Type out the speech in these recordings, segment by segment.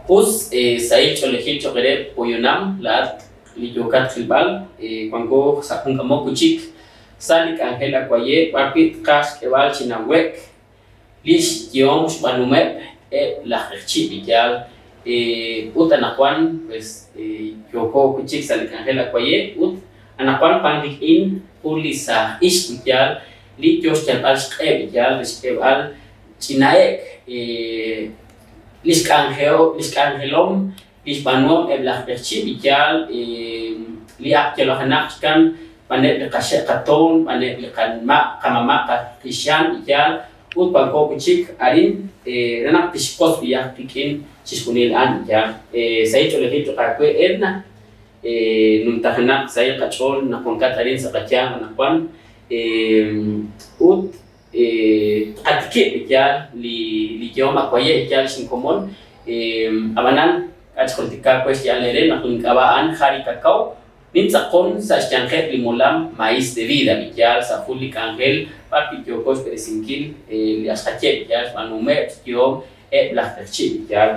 Us, sahil ch'oolejil cho'q eere poyanam, laa'at li yookat rilb'al, wanko sa' jun k'amok wi' chik sa' li k'anjel awaye' b'ar wi' tqaj xk'eb'al chi nawe'k li xyehom xb'aanuhomeb' eb' laj q'eqchi' li yaal. Ut anaqwan pues yooko wi' chik sa' li k'anjel awaye' ut anaqwan wank rik'in jun li saaj ixq li yaal li yo xyalb'al xq'e li yaal re xk'eb'al ch'ina'e'k li xk'anjelom li xb'aanuhom eb' laj q'eqchi' li yaal li ak yalojenaq chikan xb'aaneb' li qaxe' qatoon, xb'aaneb' li qanima' qamama' qixan li yaal ut wanko wi' chik arin re naq tixwotz b'ayaq qik'in chixjunil a'an li yaal. Sahil ch'oolejil cho'q aawe Edna, numtajenaq sahil qach'ool naq wankat arin sa' qayanq anaqwan ut Tqatikib' li yaal li yehom awaye' li yaal xinkomon. Ab'anan, k'a' chijultika we xye'al eere naq link'ab'a' a'an Jari Cacao, nintz'aqon sa' xyanqeb' li molam Maíz de Vida, li yaal sa' jun li k'anjel b'ar wi' yooko xb'eresinkil li ak xqaye li yaal xb'aanuhomeb' xyehom eb' laj q'eqchi' li yaal.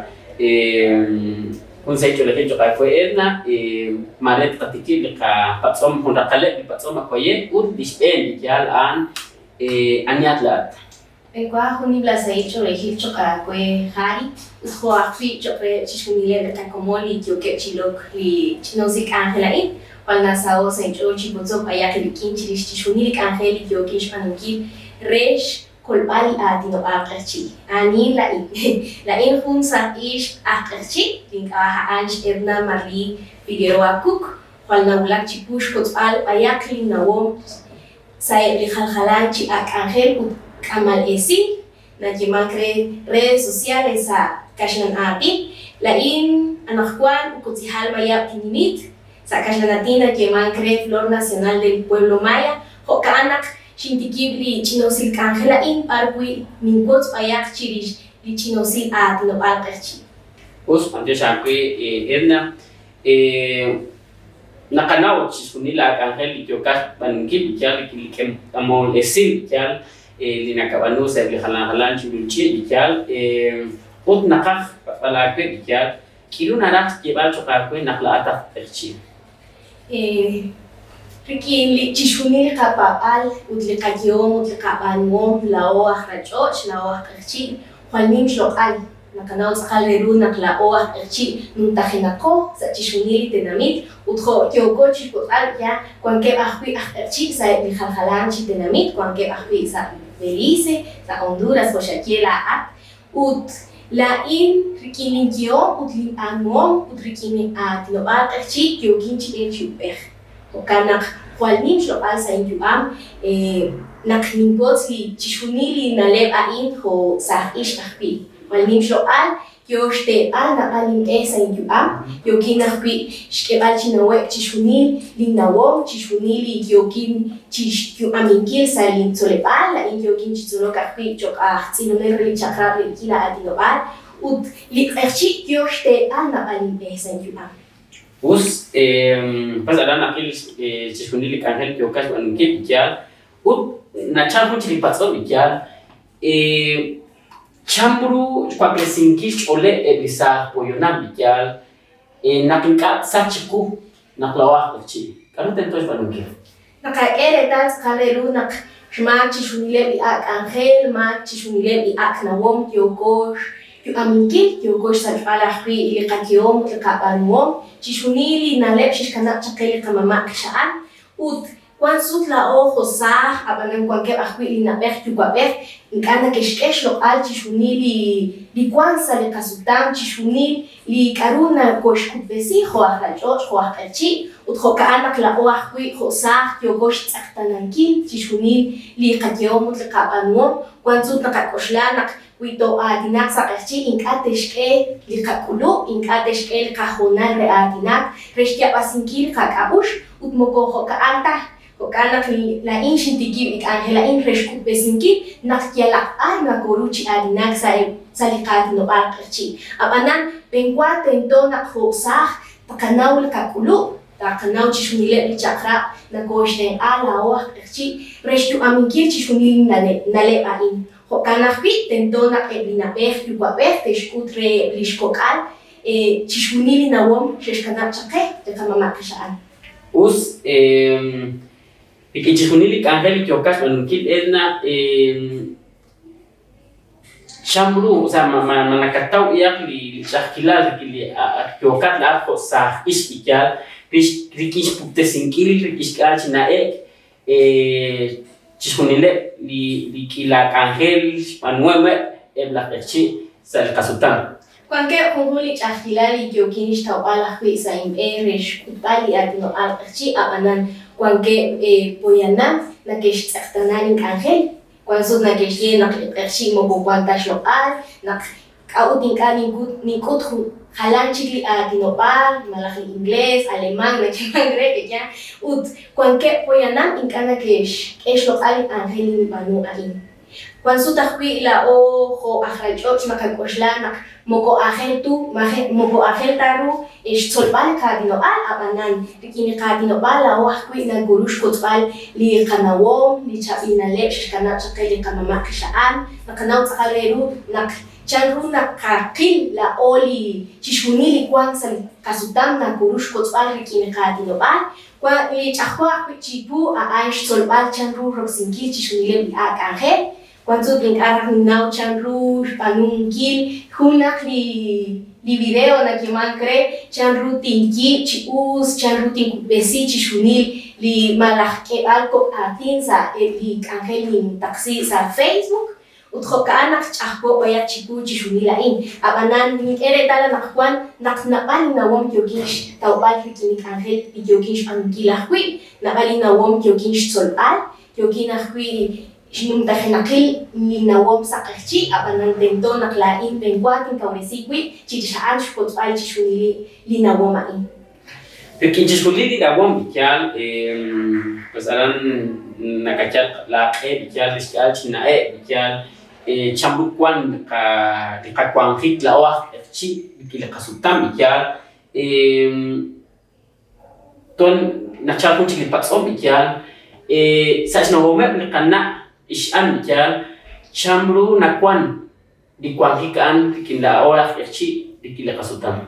Jun sahil ch'oolejil cho'q aawe Edna, maare tqatikib' li qapatz'om jun raqaleb' li patz'om awaye' ut li xb'een li yaal a'an anihat laa'at. B'enwa jun nimla sahil ch'oolejil cho'q aawe Jari ut jo' ajwi' cho'q reheb' chixjunileb' li qakomon li yookeb' chi ilok li ch'ina'usil k'anjel a'in. Jwal nasaho' sa' inch'ool chi wotzok b'ayaq eerik'in chirix chixjunil li k'anjel li yookin xb'aanunkil re xkolb'al li aatinob'aal q'eqchi'. Anihin laa'in? Laa'in jun saaj ixq aj q'eqchi', link'ab'a' a'an xEdna Marly Figueroa Cook. Jwal nawulak chiwu xwotzb'al b'ayaq linnawom Sa'eb' li jaljalan chi ak' k'anjel ut k'amal esil, nayeemank re redes sociales sa' kaxlan aatin, Laa'in anaqwan ukotz'ijal mayab' tinimit, sa' kaxlan aatin nayeemank re Flor Nacional del Pueblo Maya, jo'ka'an naq xintikib' li ch'ina'usil k'anjel a'in b'ar wi' ninwotz b'ayaq chirix li ch'ina'usil aatinob'aal q'eqchi'. Us, b'antiox aawe Edna. Naqanaw chixjunil laak'anjel li yookat xb'aanunkil, li yaal rik'in li k'amol esil, li yaal li nakab'aanu sa'eb' li jalan jalan chi ulul ch'iich', li yaal ut naqaj xpatz'b'al aawe li yaal, k'iru naraj xyeeb'al cho'q aawe naq laa'at aj q'eqchi'? Rik'in li chixjunil li qapaab'al ut li qayehom ut li qab'aanuhom laa'o aj ralch'och', laa'o aj q'eqchi', jwal nim xloq'al. Naqanaw tz'aqal re ru naq laa'o aj q'eqchi' numtajenaqo sa' chixjunil li tenamit ut jo' yooko chi xwotz'al ya wankeb' ajwi' aj q'eqchi' sa'eb' li jaljalanq chi tenamit, wankeb' ajwi' sa' Belice, sa' Honduras jo' xaye laa'at. Ut laa'in rik'in linyehom ut linb'aanuhom ut rik'in li aatinob'aal q'eqchi' yookin chi elk chi ub'ej. Jo'kan naq jwal nim xloq'al sa' inyu'am naq ninwotz li chixjunil li na'leb' a'in jo' saaj ixq ajwi'. Jwal nim xloq'al, yoo xteeb'al naab'al linb'e sa' inyu'am, yookin ajwi' xk'eb'al chi nawe'k chixjunil linnawom, chixjunil li yookin chixyu'aminkil sa' lintzoleb'aal, laa'in yookin chi tzolok ajwi' cho'q aj tz'ilonel re li chaq'rab' re li k'iila aatinob'aal, ut li q'eqchi' yoo xteeb'al naab'al linb'e sa' inyu'am. Us, pas aran naqil chixjunil li k'anjel yookat xb'aanunkil li yaal ut nachal jun chik li patz'om li yaal, chan ru xwaklesinkil xch'ooleb' eb' li saaj poyanam li yaal naq ink'a' tsach chiqu naq laa'o aj q'eqchi'? K'aru tento xb'aanunkil? Naqak'e reetal tz'aqal re ru naq xmaak chixjunileb' li ak' k'anjel, maak chixjunileb' li ak' nawom yooko xyu'aminkil, yooko xsachb'al ajwi' li qayehom ut li qab'aanuhom, chixjunil li na'leb' xe'xkanab' chaq qe li qamama' qixa'an, ut wank sut laa'o jo' saaj, ab'anan wankeb' ajwi' li na'b'ej yuwa'b'ej ink'a' neke'xk'e xloq'al chixjunil li wank sa' li qasutam, chixjunil Li k'a'ru nakoxk'utb'esi jo' aj ralch'och', jo' aj q'eqchi', ut jo'ka'an naq laa'o ajwi' jo' saaj yooko xtz'eqtaanankil chixjunil li qayehom ut li qab'aanuhom, wan sut naqak'oxla naq wi too'aatinaq sa' q'eqchi' ink'a' te'xk'e li qak'ulub', ink'a' te'xk'e li qahoonal re aatinak, re xyaab'asinkil li qak'a'uxl, ut moko jo'ka'an ta. Jo'kan naq laa'in xintikib' li k'anjel a'in re xk'utb'esinkil naq yalaq b'ar nakooru chi aatinak sa'eb' sa' li qaatinob'aal q'eqchi'. Ab'anan, b'enwa tento naq jo' saaj tqanaw li qak'ulub', taqanaw chixjunileb' li chaq'rab' nakooxtenq'a laa'o aj q'eqchi' re xyu'aminkil chixjunil li na'leb' a'in. Jo'kan ajwi' tento naq eb' li na'b'ej yuwa'b'ej te'xk'ut reheb' li xkok'al chixjunil li nawom xe'xkanab' chaq qe li qamama' qixa'an. Us, rik'in chixjunil li k'anjel li yookat xb'aanunkil, Edna, Chan ru, o sea, ma ma nakataw b'ayaq li ch'a'ajkilal rik'in li yookat laa'at jo' saaj ixq li yaal rik'in xpuktesinkil, rik'in xk'al chi na'ek chixjunileb' li k'iila k'anjel xb'aanuhomeb' eb' laj q'eqchi' sa' li qasutam. Wankeb' junjun li ch'a'ajkilal li yookin xtawb'al ajwi' sa' inb'e re xk'utb'al li aatinob'aal q'eqchi' ab'anan wankeb' poyanam nake'xtz'eqtana link'anjel. Wank sut nake'xye naq li q'eqchi' moko wank ta xloq'al, naq k'a'ut ink'a' nink'ut jun jalan chik li aatinob'aal, malaj li inglés, alemán nayeemank re, ke'yaal, ut wankeb' poyanam ink'a' nake'xk'e xloq'al li k'anjel li ninb'aanu a'in. Wank sut ajwi' laa'o jo' aj ralch'och' naqak'oxla naq Moko aajel tu, moko aajel ta ru xtzolb'al li qaatinob'aal, ab'anan rik'in li qaatinob'aal laa'o ajwi' nakoru xwotzb'al li qanawom, li chaab'il na'leb' xe'xkanab' chaq qe li qamama' qixa'an, naqanaw tz'aqal re ru naq chan ru naqaqil laa'o li chixjunil li wank sa' li qasutam nakoru xwotzb'al rik'in li qaatinob'aal. Wank li ch'ajko ajwi' chiwu a'an xtzolb'al chan ru roksinkil chixjunileb' li ak' k'anjel, Wank sut ink'a' raj ninnaw chanru xb'aanunkil junaq li li video nayeemank re chanru tinyiib' chi'us, chanru tink'utb'esi chixjunil li malaj k'eb'al kok' aatin sa' eb' li k'anjel nintaqsi sa' Facebook. Ut jo'ka'an naq ch'ajko' b'ayaq chiwu chixjunil a'in. Ab'anan, nink'e reetal anaqwan naq naab'al innawom yookin xtawb'al rik'in li k'anjel li yookin xb'aanunkil ajwi', naab'al innawom yookin xtzolb'al, yookin ajwi' Xnumtajenaqil linnawom sa' q'eqchi', ab'anan tento naq laa'in b'enwa tinkawresi wib' chirix a'an xwotzb'al chixjunil li nawom a'in. Rik'in chixjunil li nawom li yaal, pues aran nakayal laaq'e li yaal re xk'eeb'al chi na'ek li yaal chanru wan li qawanjik laa'o aj q'eqchi' rik'in li qasutam li yaal. Ton nachal jun chik li patz'om li yaal, sa' xnawomeb' li qana' ix'an li yaal, chan ru nawan li wanjik a'an rik'in laa'o aj q'eqchi' rik'in li qasutam?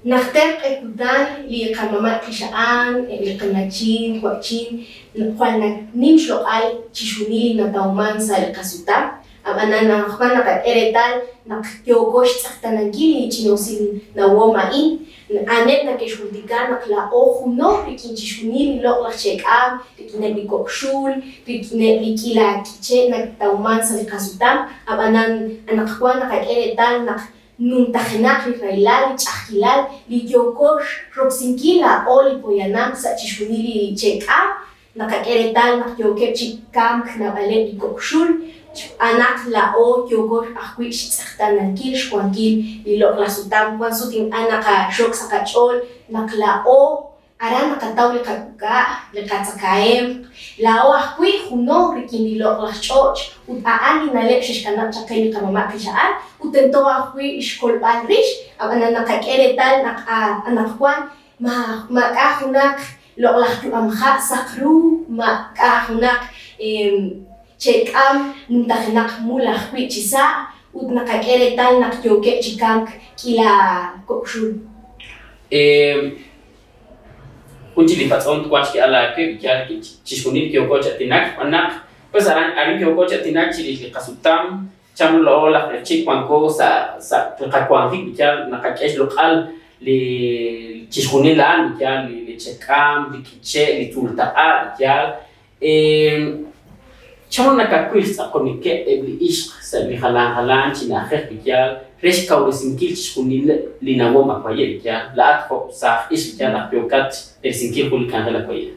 Najter q'e kutan li qamama' qixa'an, eb' li qana'chin, wa'chin, jwal nim xloq'al chixjunil li natawman sa' li qasutam. Ab'anan anaqwan naqak'e reetal naq yooko xtz'eqtaanankil li ch'ina'usil nawom a'in, a'aneb' nake'xjultika naq laa'o juno rik'in chixjunil li loq'laj che'k'aam, rik'ineb' li kok' xul, rik'ineb' li k'iila k'iche' natawman sa' li qasutam, ab'anan anaqwan naqak'e reetal naq numtajenaq li rahilal, li ch'a'ajkilal li yooko roksinkil laa'o li poyanam sa' chixjunil li che'k'aam. Naqak'e reetal naq yookeb' chi kamk naab'aleb' li kok' xul, xb'aan naq laa'o yooko ajwi' xtz'eqtaanankil xwankil li loq'laj sutam. Wank sut ink'a' naqaxok sa' qach'ool naq laa'o aran naqataw li qak'uk'a', li qatzakahemq. Laa'o ajwi' juno rik'in li loq'laj ch'och' ut a'an li na'leb' xe'xkanab' chaq qe li qamama' qixa'an ut tento ajwi' xkolb'al rix. Ab'anan naqak'e reetal naq anaqwan maak'a' junaq Loq'laj yu'amha' saq ru, maak'a' junaq che'k'am numtajenaq mul ajwi' chi sa' ut naqak'e reetal naq yookeb' chi kamk k'iila kok' xul. Jun chik li patz'om twaj xk'eeb'al aawib' yaal rik'in chixjunil yooko chi aatinak xb'aan naq pues aran arin yooko chi aatinak chirix li qasutam, Chan ru laa'o laj q'eqchi' wanko sa' sa' li qawanjik li yaal naqak'e xloq'al li chixjunil a'an li yaal li che'k'aam, li k'iche', li tzuultaq'a, li yaal. Chan ru nakawil xtz'aqonikeb' eb' li ixq sa' li jalan jalan chi na'ajej li yaal re xkawresinkil chixjunileb' li nawom awaye' li yaal, laa'at jo' saaj ixq li yaal naq yookat xb'eresinkil jun li k'anjel awaye'?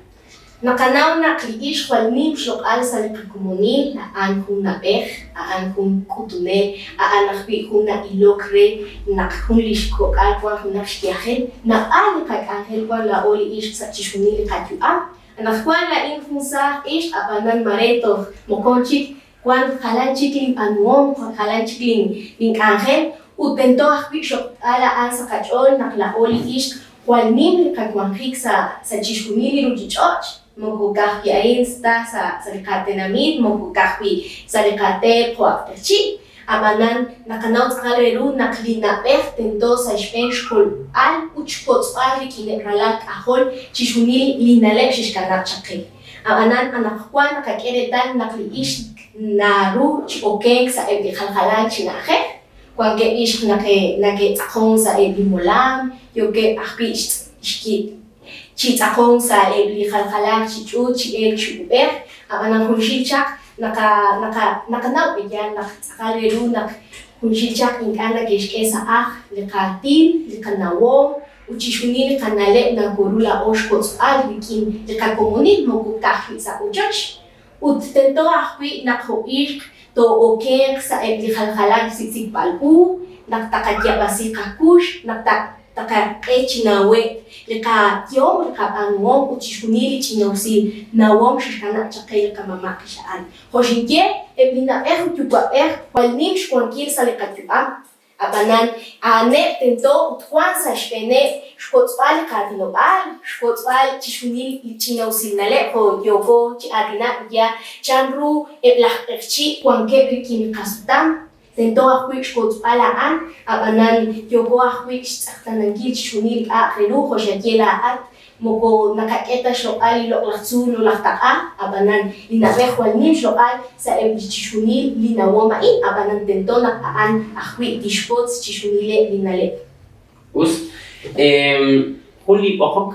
Naqanaw naq li ixq jwal nim xloq'al sa' li qakomonil, a'an jun na'b'ej, a'an jun k'utunel, a'an ajwi' jun na'ilok re naq jun lix kok'al wan junaq xyajel. Naab'al li qak'anjel wan laa'o li ixq sa' chixjunil li qayu'am. Anaqwan laa'in jun saaj ixq, a'b'anan mare toj moqon chik wan jalan chik lin b'aanuhom, jalan chik lin k'anjel, ut tento ajwi' xokb'al a'an sa' qach'ool naq laa'o li ixq. Jwal nim li qawanjik sa' sa' chixjunil li ruchich'och', moko ka'ajwi' a'in ta sa' sa' li qatenamit, moko ka'ajwi' sa' li qateep jo' aj q'eqchi', ab'anan naqanaw tz'aqal re ru naq li na'b'ej tento sa' xb'een xkolb'al ut xkotz'b'al rik'ineb' ralal k'ajol chixjunil li na'leb' xe'xkanab' chaq qe. Ab'anan anaqwan naqak'e reetal naq li ixq naru chi okenk sa' eb' li jaljalank chi na'ajej, Wankeb' ixq nake'tz'aqonk sa' eb' li molam, yookeb' ajwi' chi tz'aqonk sa' eb' li jaljalanq chi ch'uut chi elk chi uub'ej, ab'anan junxil chaq naqanaw b'eyaal naq tz'aqal re ru naq junxil chaq ink'a' nake'xk'e sa' ajl li qaatin, li qanawom ut chixjunil li qana'leb' nakoru laa'o xkotz'b'al rik'in li qakomonil moko ka'ajwi' sa' ochoch. Ut tento ajwi' naq jo' ixq too'okenq sa' eb' li jaljalank sik'sik'b'al u, naq taqayaab'asi qakux, naq taqak'e chi nawe'k li qayehom, li qab'aanuhom ut chixjunil li ch'ina'usil nawom xe'xkanab' chaq qe li qamama' qixa'an. Jo' xinye, eb' li na'b'ej ut yuwa'b'ej jwal nim xwankil sa' li qayu'am. Ab'anan, a'aneb' tento ut wank sa' xb'eeneb' xwotz'b'al li qaatinob'aal, xwotz'b'al chixjunil li ch'ina'usil na'leb' jo' yooko chi aatinak ya chanru eb' laj q'eqchi' wankeb' rik'in li qasutam. Tento ajwi' xwotz'b'al a'an, ab'anan yooko ajwi' xtz'eqtaanankil chixjunil li k'a'aq re ru jo' xaye laa'at Moko naqak'e ta xloq'al li loq'laj tzuul loq'laj taq'a, ab'anan li na'b'ej jwal nim xloq'al sa' eb' li chixjunil li nawom a'in, ab'anan tento naq a'an ajwi' tixwotz chixjunileb' li na'leb'. Us. Jun li b'oqok,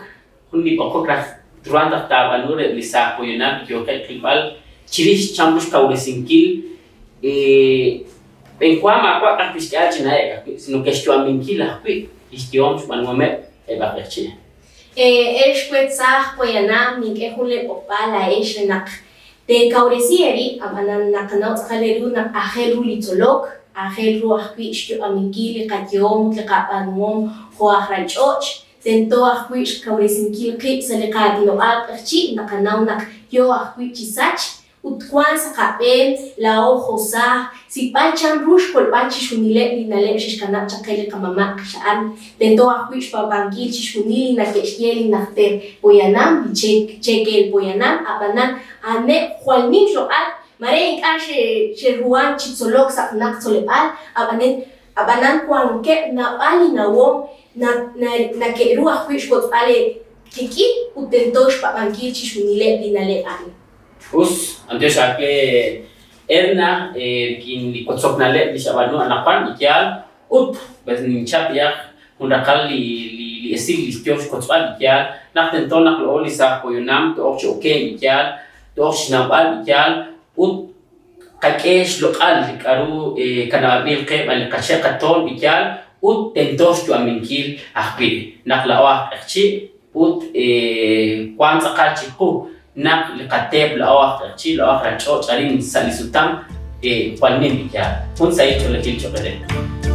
jun li b'oqok raj truhanq raj taab'aanu reheb' li saaj poyanam li yooqeb' qilb'al chirix chanru xkawresinkil B'enwa maawa' ka'ajwi' xk'ehal chi na'ek ajwi', sino ke xyu'aminkil ajwi' li xyehom xb'aanuhomeb' eb' aj q'eqchi'. Ex we saaj poyanam, nink'e jun lee b'oqb'al laa'ex re naq teekawresi eerib', ab'anan naqanaw tz'aqal eeru naq aajel ru li tzolok, aajel ru ajwi' xyu'aminkil li qayehom ut li qab'aanuhom jo' aj ralch'och', tento ajwi' xkawresinkil qib' sa' li qaatinob'aal q'eqchi' naqanaw naq yoo ajwi' chi sachk Ut wank sa' qab'een laa'o jo' saaj, sik'b'al chan ru xkolb'al chixjunileb' li na'leb' xe'xkanab' chaq qe li qamama' qixa'an. Tento ajwi' xpaab'ankil chixjunil li nake'xye li najter poyanam, li cheekel poyanam, a'b'anan a'aneb' jwal nim xloq'al, mare ink'a' xe'ruhank chi tzolok sa' junaq tzoleb'aal, a'b'anen a'b'anan wankeb' naab'al li nawom nake'ru ajwi' xwotzb'al qik'in ut tento xpaab'ankil chixjunileb' li na'leb' a'in. Us, b'antiox aawe Edna rik'in li wotzok na'leb' li xab'aanu anaqwan, li yaal, ut pues ninchap b'ayaq jun raqal li li esil li yooq xwotzb'al li yaal, naq tento naq laa'o li saaj poyanam to'oq chi okenk li yaal, to'oq xnawb'al li yaal ut qak'e xloq'al li k'a'ru kanab'anb'il qe xb'aan li qaxe' qatoon li yaal ut tento xyu'aminkil ajwi' naq laa'o aj q'eqchi' ut wank tz'aqal chiqu naq li qateep laa'o aj q'eqchi', laa'o aj ralch'och' arin sa' li sutam jwal nim li yaal. Jun sahil ch'oolejil cho'q eere.